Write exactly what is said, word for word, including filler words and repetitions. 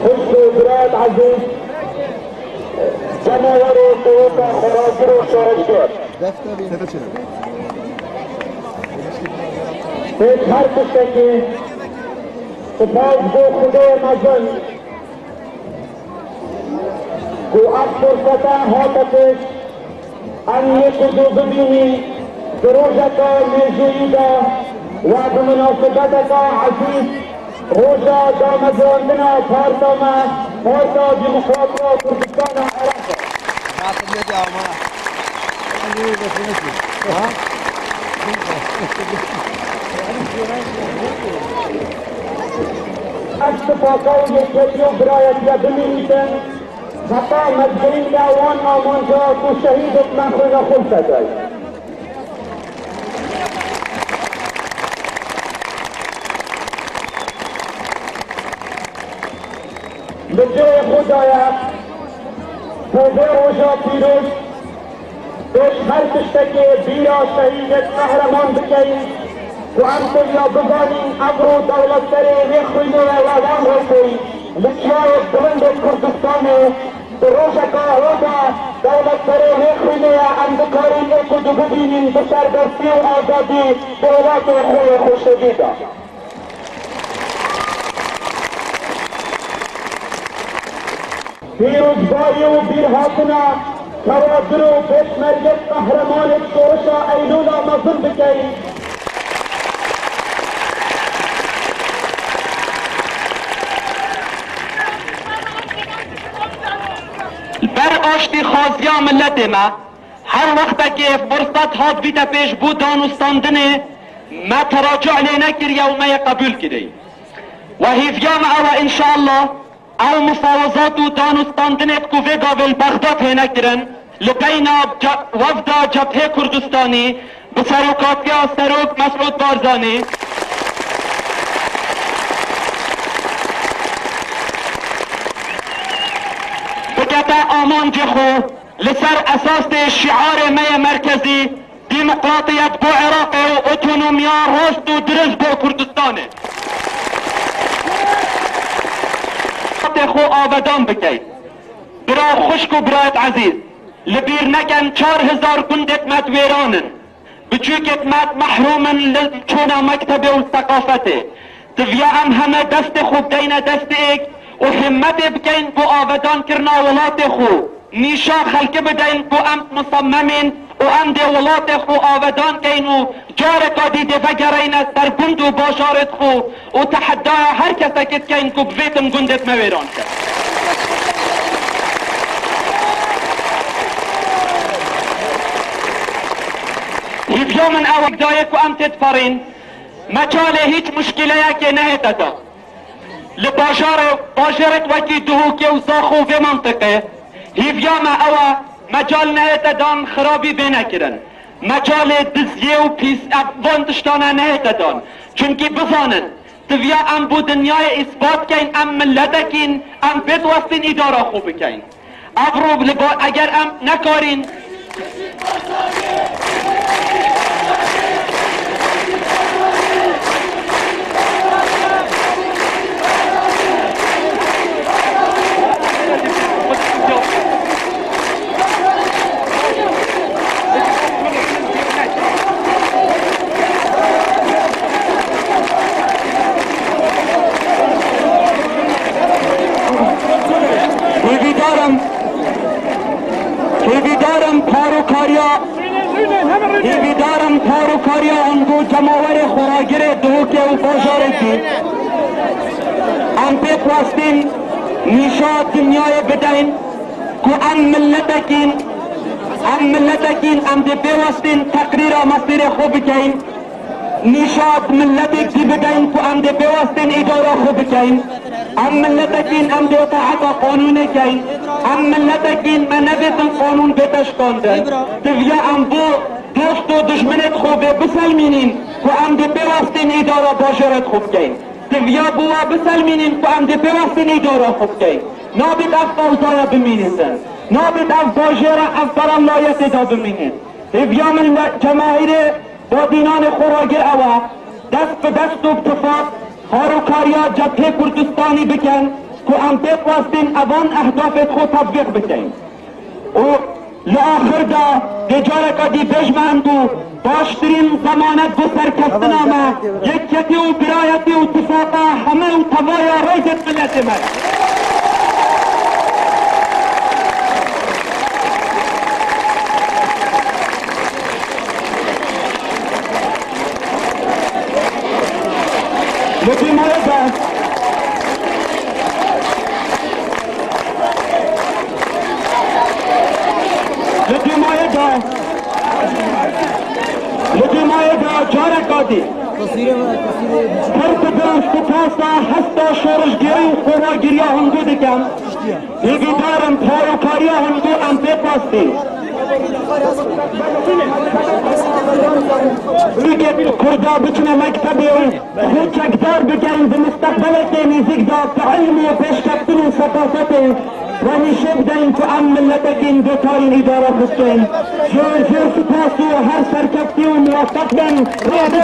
Xwişk û birayet ezîz, cemawerê Seweta xweragir û şoreşger. Pêş her tiştekî, spas bo Xwedê mezin ku ev firsete hate pêş, em yek û du bibînî di rojeke mêjûyî de we bi minasebeteke ezîz, roja damezrandina parta me, Parta Demokrat ya Kurdistana Iraqê. Ev sipasa û yekbetî û birayetiya bimînîtin, heta mezgirînda wan amanca ku şehîdek me xwe nexwe fedayî. Li cihê xwe daye, bo vê roja pîroz, pêş her tiştekê bîra şehîdek qehreman bikeyin ku em tevya bizanin evro dewletberê wê xwînê ye ya wan rokê li çiyayê bilindê Kurdistanê, di rojeka roja dewletberê wê xwînê ye em dikarin êk û du bibînin bi serbestî û azadî di welatê xwe yê xweşevî de. Pîrozbayî û bîrhatina xewadir û pêşmergek qehremanê şorişa Eylûla mezin bikeyin. Li ber aştîxwaziya miletê me, her wextekê firset hat bîte pêş bo danûstandinê, me teracuh lê nekiriye û me yê qebûl kirî. We hêviya me ew e, înşeallah, ew mufawizat û danûstandinê ku vê gavê li Bexdad hêne kirin, li beyna ce-, wefda Cebhê Kurdistanî bi serokatiya Serok Mesûd Barzanî bikete amancê xwe, li ser esasê şiarê me yê merkezî, demokratiyet bo Iraqê û otonomiya rast û dirist bo Kurdistanê. Xwe avedan bikey. Bira, xwişk û birayet ezîz, li bîr neken çar hezar gundek me di wêran in. Biçûkek me mehrûm in li çûna mektebê û seqafetê. Divya em heme destê xwe bideyne destê êk û himmetê bikeyn bo avedankirina welatê xwe. Nîşa xelkê bideyn ku em musemem in û em dê welatê xwe avedan keyn û careka dî dê vegereyne ser gund û bajarêt xwe û tehedaya her kesekê dikeyn ku bivêtin gundêt me wêran ke. Hîviya min ew e dayê ku em têdiperîn, mecalê hîç muşkîleyekê nehête da. Li bajarê, bajarêt wekî Duhokê û Zaxo vê mantiqê, hîviya me ew e, mecal nehête dan xirabî bê nekirin. Mecalê diziyê û pîs ev van tiştane nehête dan. Çimkî bizanin, Divya em bo dinyayê îsbat keyn em miletekîn, em pêt westîn îdara xwe bikeyn. Evro li ba-, eger em nekarîn, Hêvîdar im, hêvîdar im parokariya, hêvîdar im parokariya ango cemawerê xweragirê Duhokê û bajarêkî em pêk westîn nîşa dinyayê bideyn ku em miletekîn, em miletekîn, em dê pêwestîn teqrîra mesîrê xwe bikeyn. Nîşa miletek jî bideyn ku em dê pêwestên îdara xwe bikeyn. Em miletekîn em dê taeta qanûnê keyn. Em miletekîn me nebêtin qanûn bête şikandin. Divya em bo dost û dijminêt xwe vê biselmînîn ku em dê pêwestên îdara bajarêt xwe bikeyn. Divya bo we biselmînîn ku em dê pêwestên îdara xwe bikeyn. Nabêt ev qewzaya bimînîtin. Nabêt ev bajêra ev berelayetê de bimînin. Hêviya min li cemahîrê Badînanê xwe ragir ew e, dest bi dest û bi tifaq harokariya Cebhê Kurdistanî bikin, Ku em pê xwestin evan ehdafê xwe tetbîq bikin. Û li axir de dê careka dî bêjme em ku baştirîn zemanet bo serkeftina me, yekîtî û birayetî û tifaqa heme û tevaya rêzê miletê me ye. Li dîmayê de, li dîmayê de, li dîmayê de careka dî pir bi dil û spasa hesta şorişgêrî û xovagiriya hingû dikim. Hêvîdar im, payokariya hingû em pê xwestî. Bigê Kurda biçine mektebê û xwe çekdar bikin, di misteqbelekê nêzîk de bi ilm û pêşkeftin û sefasetê we nîşe bideyin ku em miletekîn bekarîn îdare bikin. Zor zor spas û her serkeftî û muwefeq bin. Rêdî